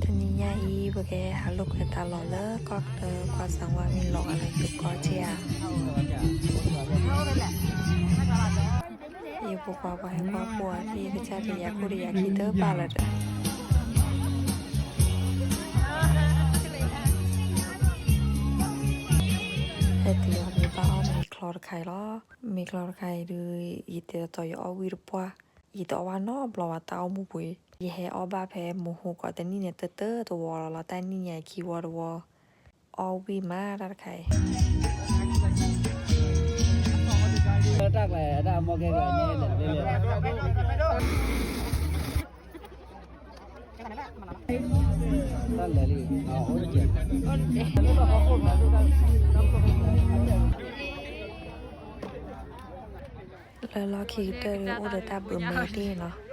တနံၤညါအံၤ ပကဟဲဟးလိာ်ကွဲတၢ်လီၢ်လၢကီၢ်ချၢ ကွၢ်စၢၤဝဲမ့ၢ်လီၤဂာ်လၢသုးကီၢ်ထံဧါ. ယဖိခွါပှၤဟဲကွၢ်ကိၣ်အီၤ ယကစၢ်တယၤခိၣ်တယၤခံတဘၣ်လၢၤဒီး ဟဲတုၤအီၤဒီးဘၣ်အီၣ်မ့ၤချီတခါအံၤလီၤ. မ့ၤချီတခါအံၤဒုး ယတဲတီတီယအီၣ်ဝံၣ်တပှၢ်, ယတအီၣ်ဘၣ်နီတဘျီဘၣ်တၢ်အိၣ်မူပူၤအံၤ, ယဟဲအီၣ်ဘၣ်ဖဲမိၢ်ဟူကီးတနံၣ်န့ၣ် တၢၢ်တၢၢ်တဝီလီၤလီၤ တၢ်နံၣ်ညါအံၤခံဝီတဝီ, အီၣ်ဝံၣ်မးတၢ်တခါအံၤ လၢလီၢ်ခံကတၢၢ်ဒုး အိၣ်ဒီးတၢ်ဘုးမဲဒ်န့ၣ်လီၤ.